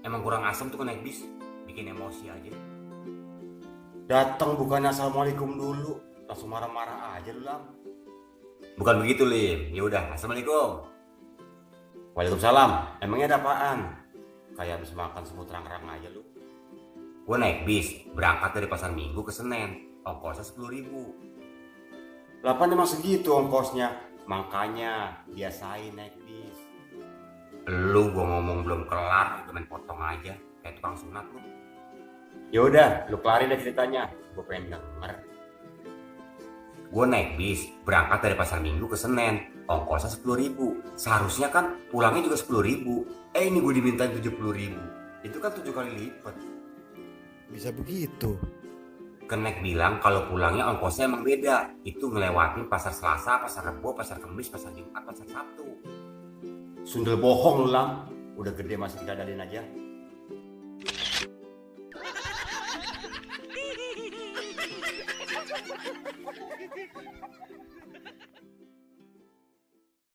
Emang kurang asem tuh kan naik bis, bikin emosi aja. Datang bukannya assalamualaikum dulu, langsung marah-marah aja lu Lam. Bukan begitu, Lim. Ya udah, assalamualaikum. Waalaikumsalam, emangnya ada apaan? Kayak habis makan semut rang-rang aja lu. Gue naik bis, berangkat dari Pasar Minggu ke Senen. Ongkosnya 10.000. Lapan emang segitu ongkosnya, makanya biasain naik bis. Lu gue ngomong belum kelar, udah main potong aja. Kayak tukang sunat lu. Ya udah, lu kelarin deh ceritanya, gue pengen denger. Gue naik bis, berangkat dari Pasar Minggu ke Senen. Ongkosnya 10.000. Seharusnya kan pulangnya juga 10.000. Ini gue dimintain 70.000. Itu kan 7 kali lipat. Bisa begitu? Kenek bilang kalau pulangnya ongkosnya emang beda. Itu ngelewatin pasar Selasa, pasar Rebo, pasar Kamis, pasar Jumat, pasar Sabtu. Sundel bohong lu Lam, udah gede masih dikadalin aja.